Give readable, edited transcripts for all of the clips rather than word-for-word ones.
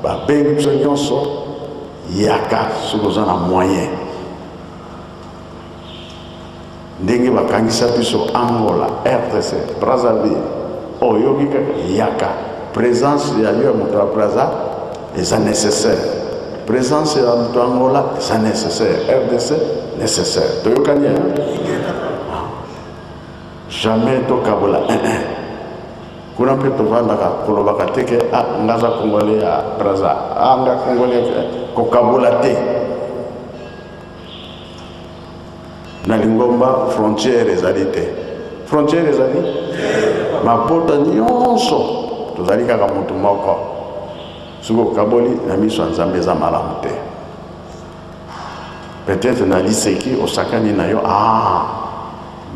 Babengi biso nyonso, yaka soki oza na moyen. Ndenge bakangisa biso Angola, RDC, Brazzaville, oyoki kaka yaka. Présence ya yo ya moto ya Brazza eza nécessaire. Présence ya moto ya Angola eza nécessaire. RDC nécessaire. Toyokani hein? Jamais tokabola un un. Kuna mpe tovandaka kolobaka te ke ah, nga aza congolais ya Brazza, ah, nga congolais, kokabola te. Na lingomba frontière ezali te. Frontière ezali mabota nyonso tozali kaka moto moko. Soki okaboli na miso ya Nzambe eza malamu te. Peut-être na liseki osakani na yo, ah,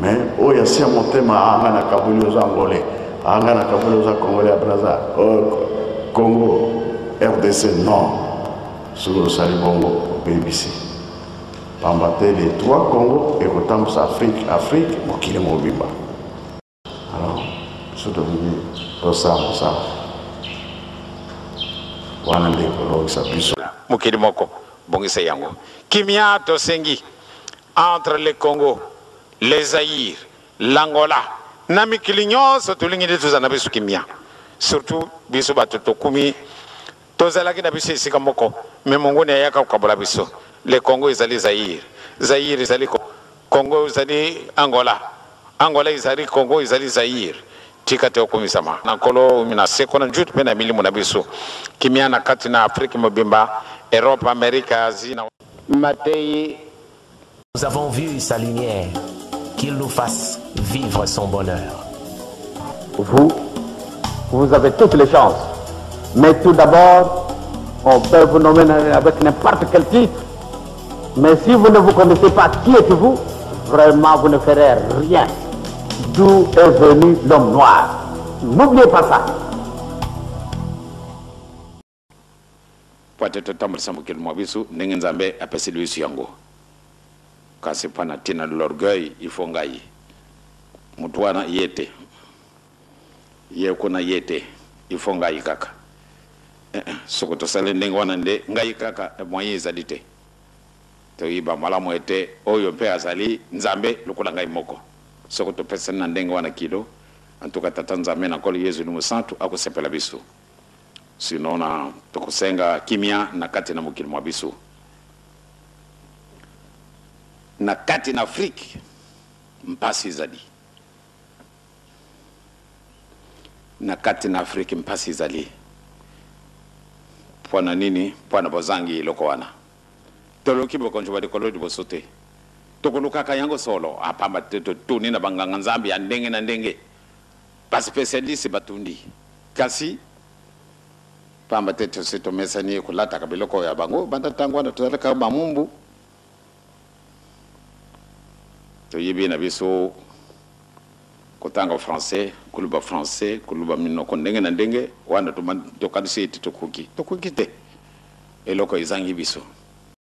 mais oyo asia motema, ah, nga nakaboli oza angolais, ah, nga nakaboli oza congolais ya Brazza, oh, Congo RDC, non. Soki osali bongo obebisi, pamba te les trois Congo ekotambusa Afrique, Afrique mokili mobimba. Alors biso tolingi tosala mosala wana nde ekolongisa biso. Mokili moko bongisa yango. Kimia tosengi entre le Congo, le Zaïre, l'Angola na mikili nyonso tolingi nde tozala na biso kimia surtout biso bato tokumi tozalaki na biso esika moko me monguni ayaka kokabola biso. Le Congo ezali Zaïre, Zaïre ezali Congo ezali Angola, Angola ezali Congo ezali Zaïre. Tika te okumisama na Nkolo na seko na njutu mpe na milimo na biso. Kimia na kati na Afrique mobimba, Europe, Amerika, Asie na Mateyi. Nous avons vu sa lumière, qu'il nous fasse vivre son bonheur. Vous, vous avez toutes les chances. Mais tout d'abord, on peut vous nommer avec n'importe quel titre. Mais si vous ne vous connaissez pas, qui êtes-vous? Vraiment, vous ne ferez rien. D'où est venu l'homme noir? N'oubliez pas ça. Mpo ete totambolisa mokili mwa biso ndenge Nzambe apeseli biso yango. Kasi mpo na ntina l'orgueil, il faut ngai. Moto wana ye te. Ye kuna ye te. Il faut ngai kaka. Eh eh, soko tosali ndenge wana nde ngai kaka, moyen ezali te. Toyiba malamu ete oyo mpe azali Nzambe lokola ngai moko. Soko topesani na ndenge wana kilo, en tout cas Tata Nzambe na Nkolo Yezu Mosantu akosepela biso. Sinon na tokosenga kimia na kati na mokili mwa biso. Na kati na Afrique mpasi ezali. Na kati na Afrique mpasi ezali. Mpo na nini? Mpo na bozangi eloko wana. Toluki bokonzi bwa likolo liboso te. Tokolukaka yango solo? Ah, pamba te totuni na banganga Nzambe ya ndenge na ndenge. Ba specialistes batundi. Kasi, pamba te tosi tomesani kolataka biloko ya bango banda tango wana tozalaka bamumbu. Toyebi na biso kotanga français, koloba français, koloba minoko ndenge na ndenge, wana tokanisi ete tokoki. Tokoki te. Eloko ezangi biso.